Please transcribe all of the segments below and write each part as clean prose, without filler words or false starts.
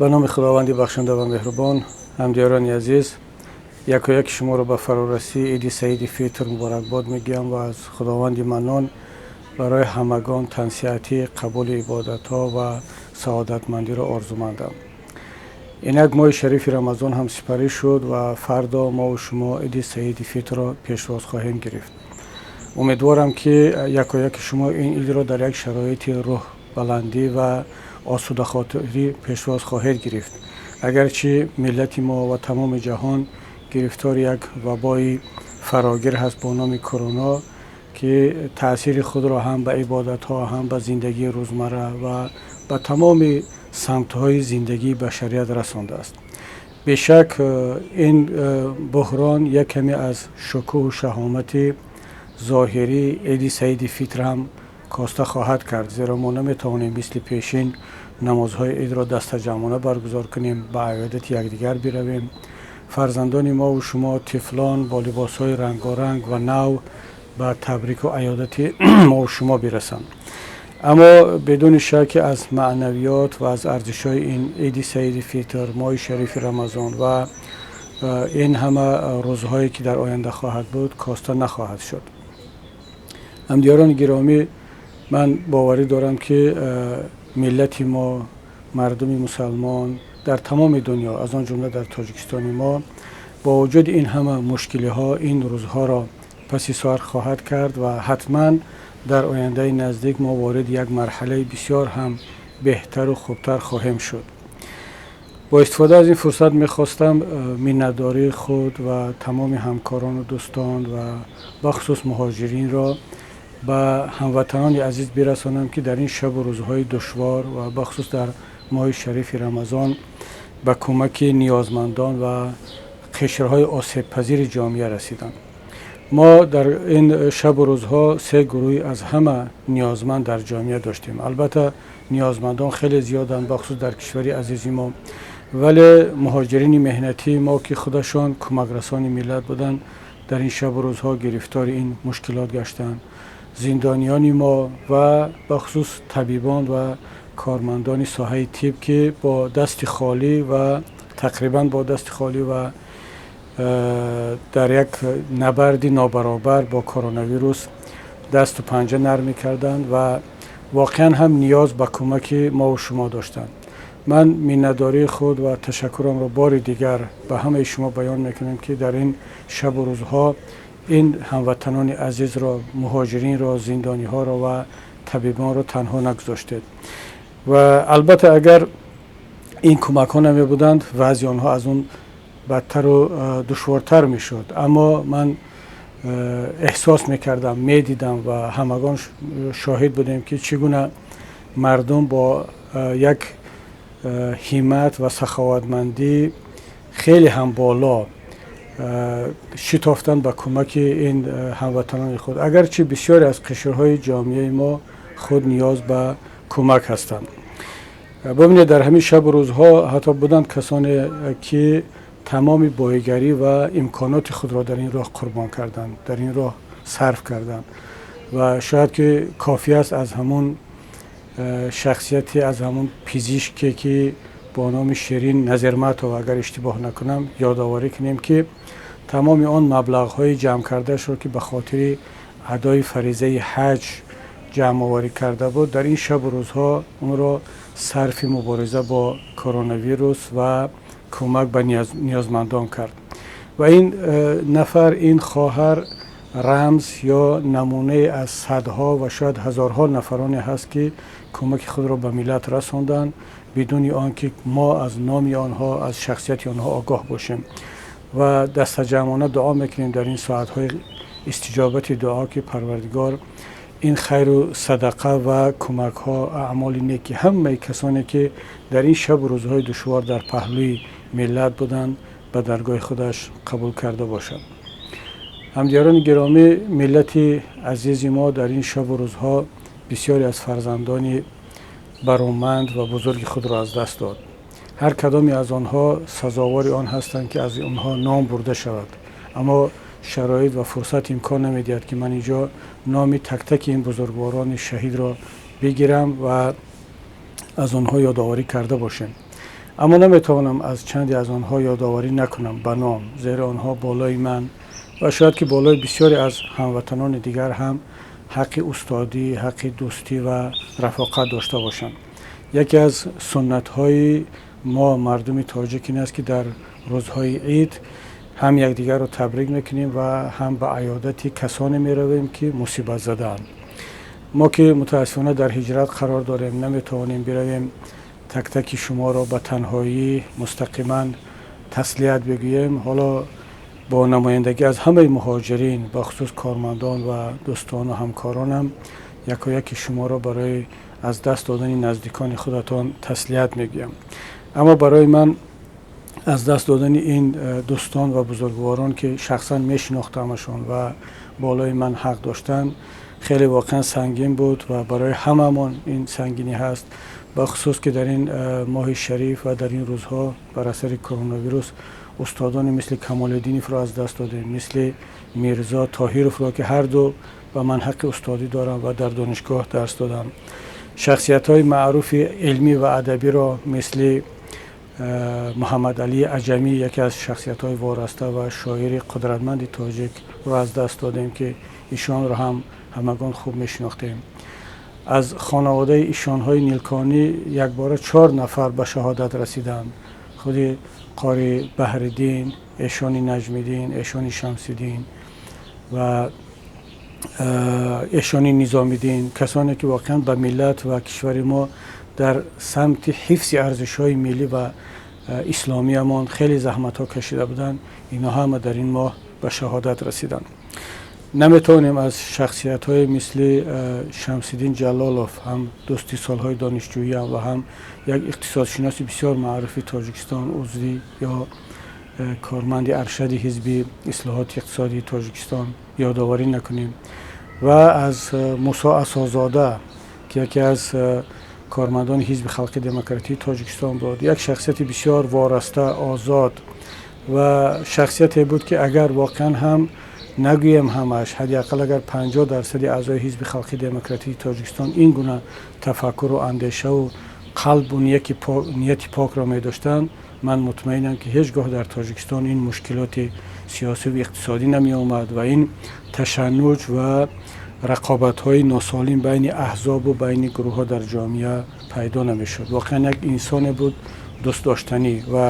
Ба номи Худованди бахшанда ва меҳрубон, ҳамдиёрони азиз, якояки шуморо ба фарорасии Иди Саиди Фитр муборакбод мегӯям ва аз Худованди Маннон барои ҳамагон тансиҳатӣ, қабули ибодатҳо ва саодатмандиро орзумандам. Инак, моҳи шарифи Рамазон ҳам сипарӣ шуд ва фардо мову шумо Иди Саиди Фитрро пешвоз хоҳем гирифт. Умедворам, ки якояки шумо ин идро дар як шароити рӯҳбаландӣ ва осудахотирӣ пешвоз хоҳед гирифт. Агарчи миллати мо ва тамоми ҷаҳон гирифтори як вабои фарогир ҳаст бо номи Корона, ки таъсири худро ҳам ба ибодатҳо, ҳам ба зиндагии рӯзмарра ва ба тамоми самтҳои зиндагии башарият расондааст. Бешак, ин буҳрон як каме аз шукӯҳу шаҳомати зоҳирии Иди Саиди Фитр ҳам коста хоҳад кард, зеро мо наметавонем мисли пешин намозҳои идро дастаҷамъона баргузор кунем, ба аёдати якдигар биравем, фарзандони мову шумо, тифлон бо либосҳои рангоранг ва нав ба табрику аёдати мову шумо бирасанд. Аммо бидуни шак, аз маънавиёт ва аз арзишҳои ин Иди Саиди Фитр, моҳи шарифи Рамазон ва ин ҳама рӯзҳое, ки дар оянда хоҳад буд, коста нахоҳад шуд. Ҳамдиёрони гиромӣ, ман боварӣ дорам, ки миллати мо, мардуми мусалмон дар тамоми дунё, аз он ҷумла дар Тоҷикистони мо, бо вуҷуди ин ҳама мушкилиҳо ин рӯзҳоро паси сар хоҳад кард ва ҳатман дар ояндаи наздик мо вориди як марҳалаи бисёр ҳам беҳтару хубтар хоҳем шуд. Бо истифода аз ин фурсат мехостам миннатдории худ ва тамоми ҳамкорону дӯстон ва бахусус муҳоҷиринро ба ҳамватанони азиз бирасонам, ки дар ин шабу рӯзҳои душвор ва бахусус дар моҳи шарифи Рамазон ба кӯмаки ниёзмандон ва қишрҳои осебпазири ҷомеа расиданд. Мо дар ин шабу рӯзҳо се гурӯҳи аз ҳама ниёзманд дар ҷомеа доштем. Албатта, ниёзмандон хеле зиёданд, бахусус дар кишвари азизи мо, вале муҳоҷирини меҳнатии мо, ки худашон кӯмакрасони миллат буданд, дар ин шабу рӯзҳо гирифтори ин мушкилот гаштанд. Зиндониёни мо ва бахусус табибон ва кормандони соҳаи тиб, ки бо дасти холӣ ва тақрибан бо дасти холӣ ва дар як набарди нобаробар бо коронавирус дасту панҷа нарм мекарданд ва воқеан ҳам ниёз ба кӯмаки мову шумо доштанд. Ман миннатдории худ ва ташаккурамро бори дигар ба ҳамаи шумо баён мекунам, ки дар ин шабу рӯзҳо ин ҳамватанони азизро, муҳоҷиринро, зиндониҳоро ва табибонро танҳо нагузоштед. Ва албатта, агар ин кӯмакҳо намебуданд, вазъи онҳо аз он бадтару душвортар мешуд. Аммо ман эҳсос мекардам, медидам ва ҳамагон шоҳид будем, ки чӣ гуна мардум бо як ҳиммат ва саховатмандӣ хеле ҳам боло шитофтанд ба кӯмаки ин ҳамватанони худ, агарчи бисёре аз қишрҳои ҷомеаи мо худ ниёз ба кӯмак ҳастанд. Бибинед, дар ҳамин шабу рӯзҳо ҳатто буданд касоне, ки тамоми боигарӣ ва имконоти худро дар ин роҳ қурбон карданд, дар ин роҳ сарф карданд. Ва шояд ки кофӣ аст аз ҳамун шахсияте, аз ҳамун пизишке, ки бо номи Ширин Назирматова, агар иштибоҳ накунам, ёдоварӣ кунем, ки тамоми он маблағҳои ҷамъ кардаашро, ки ба хотири адои фаризаи ҳаҷ ҷамъоварӣ карда буд, дар ин шабу рӯзҳо онро сарфи мубориза бо коронавирус ва кӯмак ба ниёзмандон кард. Ва ин нафар, ин хоҳар рамз ё намунае аз садҳо ва шояд ҳазорҳо нафароне ҳаст, ки кӯмаки худро ба миллат расонданд, бидуни он ки мо аз номи онҳо, аз шахсияти онҳо огоҳ бошем. Ва дастаҷамъона дуо мекунем дар ин соатҳои истиҷобати дуо, ки Парвардигор ин хайру садақа ва кӯмакҳо, аъмоли неки ҳамаи касоне, ки дар ин шабу рӯзҳои душвор дар паҳлӯи миллат буданд, ба даргоҳи худаш қабул карда бошад. Ҳамдиёрони гиромӣ, миллати азизи мо дар ин шабу рӯзҳо бисёре аз фарзандони бароманд ва бузурги худро аз даст дод. Ҳар кадоме аз онҳо сазовори он ҳастанд, ки аз онҳо ном бурда шавад, аммо шароит ва фурсат имкон намедиҳад, ки ман инҷо номи тактаки ин бузургворони шаҳидро бигирам ва аз онҳо ёдоварӣ карда бошем. Аммо наметавонам аз чанде аз онҳо ёдоварӣ накунам ба ном, зеро онҳо болои ман ва шояд ки болои бисёре аз ҳамватанони дигар ҳам ҳаққи устодӣ, ҳаққи дӯстӣ ва рафоқат дошта бошанд. Яке аз суннатҳои мо мардуми тоҷик ин аст, ки дар рӯзҳои ид ҳам якдигарро табрик мекунем ва ҳам ба аёдати касоне меравем, ки мусибат задаанд. Мо ки мутаассифона дар ҳиҷрат қарор дорем, наметавонем биравем так-таки шуморо ба танҳоӣ мустақиман таслият бигӯем. Ҳоло бо намояндагӣ аз ҳамаи муҳоҷирин, бахусус кормандон ва дӯстону ҳамкоронам, якояки шуморо барои аз даст додани наздикони худатон таслият мегӯям. Аммо барои ман аз даст додани ин дӯстон ва бузургворон, ки шахсан мешинохтамашон ва болои ман ҳақ доштанд, хеле воқеан сангин буд ва барои ҳамамон ин сангинӣ ҳаст, бахусус ки дар ин моҳи шариф ва дар ин рӯзҳо бар асари коронавирус устодоне мисли Камолиддиновро аз даст додем, мисли Мирзо Тоҳировро, ки ҳар ду ба ман ҳаққи устодӣ дорам ва дар донишгоҳ дарс додам, шахсиятҳои маъруфи илмӣ ва адабиро мисли Муҳаммадалӣ Аҷамӣ, яке аз шахсиятҳои вораста ва шоири қудратманди тоҷикро аз даст додем, ки ишонро ҳам ҳамагон хуб мешинохтем. Аз хонаводаи ишонҳои Нилконӣ якбора 4 нафар ба шаҳодат расиданд: худи қори Баҳриддин, эшони Наҷмиддин, эшони Шамсиддин ва эшони Низомиддин, касоне ки воқеан ба миллат ва кишвари мо дар самти ҳифзи арзишҳои миллӣ ва исломиямон хеле заҳматҳо кашида буданд. Инҳо ҳама дар ин моҳ ба шаҳодат расиданд. Наметавонем аз шахсиятҳои мисли Шамсиддин Ҷалолов, ҳам дӯсти солҳои донишҷӯиям ва ҳам як иқтисодшиноси бисёр маъруфи Тоҷикистон, узви ё корманди аршади ҳизби ислоҳоти иқтисодии Тоҷикистон ёдоварӣ накунем ва аз Мусо Асозода, ки яке аз кормандони ҳизби халқи демократии Тоҷикистон буд, як шахсияти бисёр вораста, озод ва шахсияте буд, ки агар воқеан ҳам нагӯем ҳамаш, ҳадди ақал агар 50% аъзои ҳизби халқи демократии Тоҷикистон ин гуна тафаккуру андешаву қалбу нияти покро медоштанд, ман мутмаинам, ки ҳеҷ гоҳ дар Тоҷикистон ин мушкилоти сиёсиву иқтисодӣ намеомад ва ин ташаннуҷ ва рақобатҳои носолим байни аҳзобу байни гурӯҳҳо дар ҷомеа пайдо намешуд. Воқеан як инсоне буд дӯстдоштанӣ ва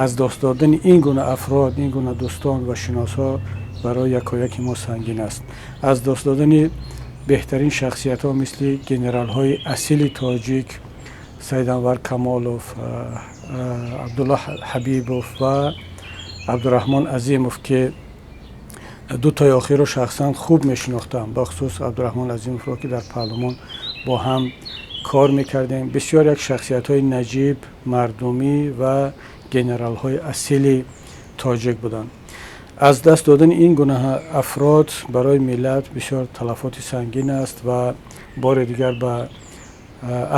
аз даст додани ин гуна афрод, ин гуна дӯстон ва шиносҳо барои якояки мо сангин аст. Аз даст додани беҳтарин шахсиятҳо мисли генералҳои асили тоҷик Саиданвар Камолов, Абдулло Ҳабибов ва Абдураҳмон Азимов, ки ду тои охирро шахсан хуб мешинохтам, бахусус Абдураҳмон Азимовро, ки дар парлумон бо ҳам кор мекардем. Бисёр як шахсиятҳои наҷиб, мардумӣ ва генералҳои асили тоҷик буданд. Аз даст додани ин гуна афрод барои миллат бисёр талафоти сангин аст ва бори дигар ба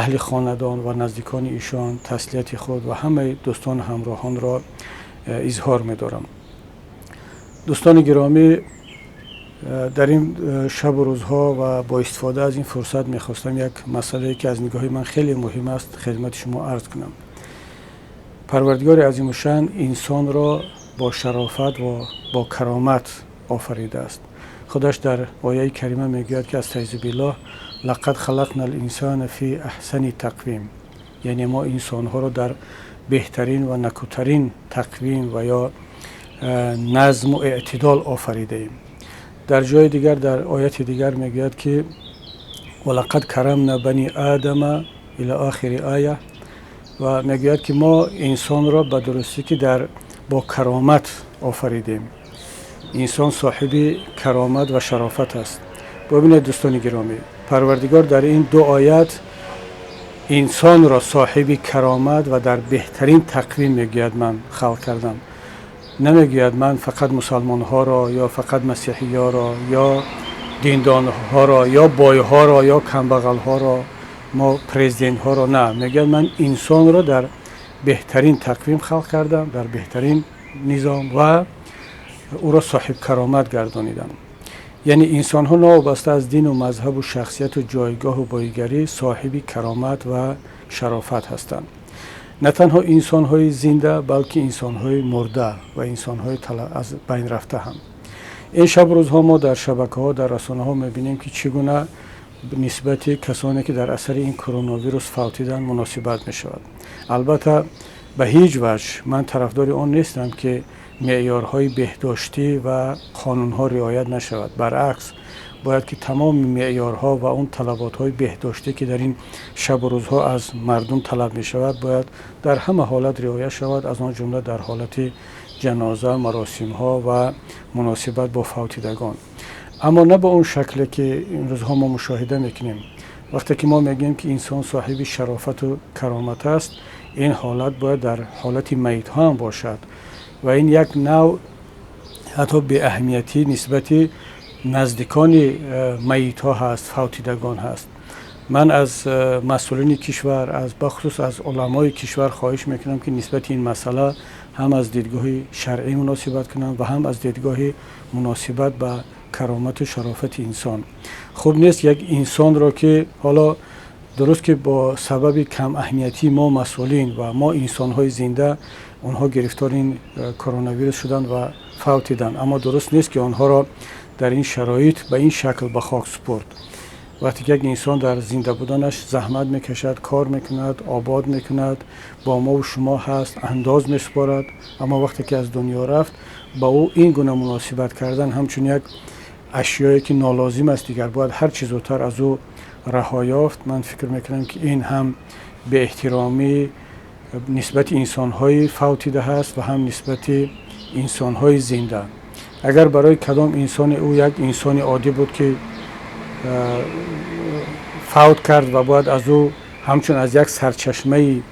аҳли хонадон ва наздикони ишон таслияти худ ва ҳамаи дӯстону ҳамроҳонро изҳор медорам. Дӯстони гиромӣ, дар ин шабу рӯзҳо ва бо истифода аз ин фурсат мехостам як масъалае, ки аз нигоҳи ман хеле муҳим аст, хидмати шумо арз кунам. Парвардигори азимушшаън инсонро бо шарофат ва бо каромат офаридааст. Худаш дар ояи карима мегӯяд, ки астаъизу биллоҳ: лақад халақна линсана фи аҳсани тақвим, яъне мо инсонҳоро дар беҳтарин ва накӯтарин тақвим ва ё назму эътидол офаридаем. Дар ҷои дигар, дар ояти дигар мегӯяд, ки валақад карамна бани одама ила охири оя, ва мегӯяд, ки мо инсонро ба дурустӣ ки дар бо каромат офаридем. Инсон соҳиби каромат ва шарофат аст. Бибинед, дӯстони гиромӣ, Парвардигор дар ин ду оят инсонро соҳиби каромат ва дар беҳтарин тақвим мегӯяд ман халқ кардам. Намегӯяд ман фақат мусалмонҳоро ё фақат масеҳиёро ё диндонҳоро ё бойҳоро ё камбағалҳоро, мо президентҳоро, на, мегӯяд ман инсонро дар беҳтарин тақвим халқ кардам, дар беҳтарин низом ва ӯро соҳиб каромат гардонидам. Яъне инсонҳо новобаста аз дину мазҳабу шахсияту ҷойгоҳу боигарӣ соҳиби каромат ва шарофат ҳастанд. На танҳо инсонҳои зинда, балки инсонҳои мурда ва инсонҳои аз байн рафта ҳам. Ин шабу рӯзҳо мо дар шабакаҳо, дар расонаҳо мебинем, ки чӣ гуна нисбати касоне, ки дар асари ин коронавирус фавтиданд, муносибат мешавад. Албатта, ба ҳеҷ ваҷҳ ман тарафдори он нестам, ки меъёрҳои беҳдоштӣ ва қонунҳо риоят нашавад. Баръакс, бояд ки тамоми меъёрҳо ва он талаботҳои беҳдоштӣ, ки дар ин шабу рӯзҳо аз мардум талаб мешавад, бояд дар ҳама ҳолат риоя шавад, аз он ҷумла дар ҳолати ҷаноза, маросимҳо ва муносибат бо фавтидагон. Аммо на ба он шакле, ки имрӯзҳо мо мушоҳида мекунем. Вақте ки мо мегӯем, ки инсон соҳиби шарофату каромат аст, ин ҳолат бояд дар ҳолати майитҳо ҳам бошад ва ин як нав ҳатто беаҳамиятӣ нисбати наздикони майитҳо ҳаст, фавтидагон ҳаст. Ман аз масъулини кишвар, аз бахусус аз уламои кишвар хоҳиш мекунам, ки нисбати ин масъала ҳам аз дидгоҳи шаръӣ муносибат кунанд ва ҳам аз дидгоҳи муносибат ба каромату шарофати инсон. Хуб нест як инсонро, ки ҳоло дуруст, ки бо сабаби камаҳамиятии мо масъулин ва мо инсонҳои зинда онҳо гирифтори ин коронавирус шуданд ва фавтиданд, аммо дуруст нест, ки онҳоро дар ин шароит ба ин шакл ба хок супурд. Вақте ки як инсон дар зинда буданаш заҳмат мекашад, кор мекунад, обод мекунад, бо мову шумо ҳаст, андоз месупорад, аммо вақте ки аз дунё рафт, ба ӯ ин гуна муносибат кардан, ҳамчун як ашёе, ки нолозим аст, дигар бояд ҳар чӣ зудтар аз ӯ раҳо ёфт, ман фикр мекунам, ки ин ҳам беэҳтиромӣ нисбати инсонҳои фавтида ҳаст ва ҳам нисбати инсонҳои зинда. Агар барои кадом инсоне ӯ як инсони оддӣ буд, ки фавт кард ва бояд аз ӯ ҳамчун аз як сарчашмаи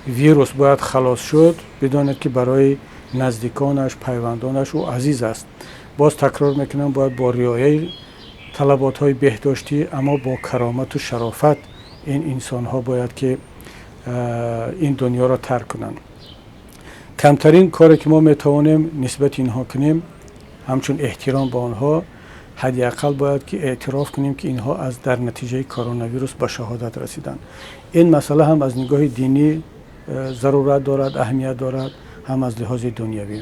вирус бояд халос шуд, бидонед, ки барои наздиконаш, пайвандонаш ӯ азиз аст. Боз такрор мекунам, бояд бо риояи талаботҳои беҳдоштӣ, аммо бо каромату шарофат ин инсонҳо бояд ки ин дунёро тарк кунанд. Камтарин коре, ки мо метавонем нисбати инҳо кунем, ҳамчун эҳтиром ба онҳо, ҳадди ақал бояд ки эътироф кунем, ки инҳо аз дар натиҷаи коронавирус ба шаҳодат расиданд. Ин масъала ҳам аз нигоҳи динӣ зарурат дорад, аҳамият дорад, ҳам аз лиҳози дунявӣ.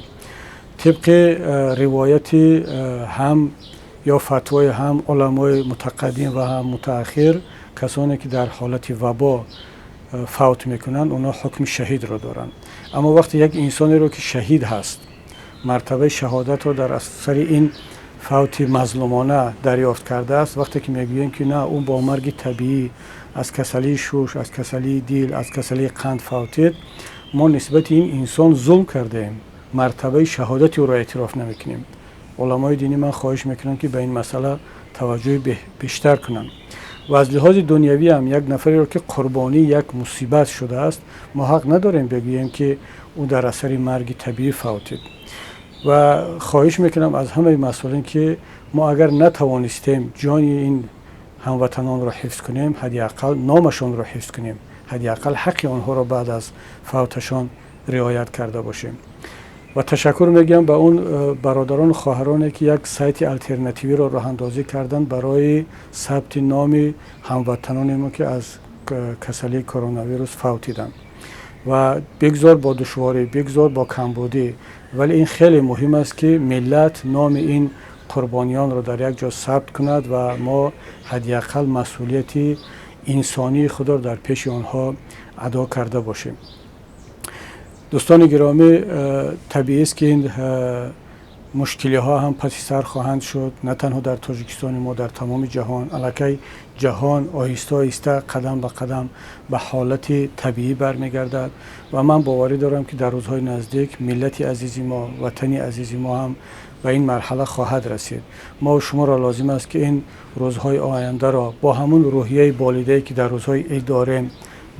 Тибқи ривояти ҳам ё фатвои ҳам уламои мутақаддим ва ҳам мутааххир, касоне, ки дар ҳолати вабо фавт мекунанд, онҳо ҳукми шаҳидро доранд. Аммо вақте як инсонеро, ки шаҳид ҳаст, мартабаи шаҳодатро дар асари ин фавти мазлумона дарёфт кардааст, вақте ки мегӯем, ки на, ӯ бо марги табиӣ аз касалии шуш, аз касалии дил, аз касалии қанд фавтид, мо нисбати ин инсон зулм кардаем, мартабаи шаҳодати ӯро эътироф намекунем. Уламои динӣ ман хоҳиш мекунам, ки ба ин масъала таваҷҷӯҳи бештар кунанд. Ва аз лиҳози дунявӣ ҳам як нафареро, ки қурбонии як мусибат шудааст, мо ҳақ надорем бигӯем, ки ӯ дар асари марги табиӣ фавтид. Ва хоҳиш мекунам аз ҳамаи масъулин, ки мо агар натавонистем ҷони ин ҳамватанонро ҳифз кунем, ҳадди ақал номашонро ҳифз кунем, ҳадди ақал ҳаққи онҳоро баъд аз фавташон риоят карда бошем. Ва ташаккур мегӯям ба он бародарону хоҳароне, ки як сайти алтернативиро роҳандозӣ карданд барои сабти номи ҳамватаноне мо, ки аз касалии коронавирус фавтиданд. Ва бигзор бо душворӣ, бигзор бо камбудӣ, вале ин хеле муҳим аст, ки миллат номи ин қурбониёнро дар як ҷо сабт кунад ва мо ҳадди ақал масъулияти инсонии худро дар пеши онҳо адо карда бошем. Дӯстони гиромӣ, табиист, ки ин мушкилиҳо ҳам паси сар хоҳанд шуд, на танҳо дар Тоҷикистони мо, дар тамоми ҷаҳон. Аллакай ҷаҳон оҳиста оҳиста, қадам ба қадам ба ҳолати табиӣ бармегардад ва ман боварӣ дорам, ки дар рӯзҳои наздик миллати азизи мо, ватани азизи мо ҳам ба ин марҳала хоҳад расид. Мо шуморо лозим аст, ки ин рӯзҳои ояндаро бо ҳамун рӯҳияи болидае, ки дар рӯзҳои ид дорем,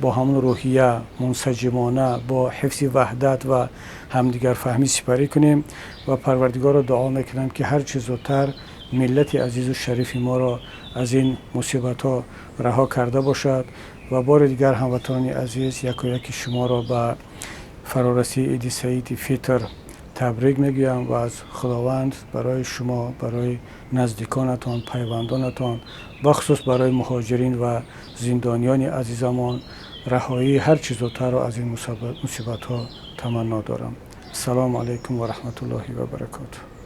бо ҳамун рӯҳия мунсаҷимона, бо ҳифзи ваҳдат ва ҳамдигарфаҳмӣ сипарӣ кунем. Ва Парвардигорро дуо мекунам, ки ҳар чӣ зудтар миллати азизу шарифи моро аз ин мусибатҳо раҳо карда бошад. Ва бори дигар, ҳамватанони азиз, якояки шуморо ба фарорасии Иди Саиди Фитр табрик мегӯям ва аз Худованд барои шумо, барои наздиконатон, пайвандонатон, бахусус барои муҳоҷирин ва зиндониёни азизамон Раҳоии ҳарчи зудтарро аз ин мусибатҳо таманно дорам. Ассалому алайкум ва раҳматуллоҳи ва баракотуҳ.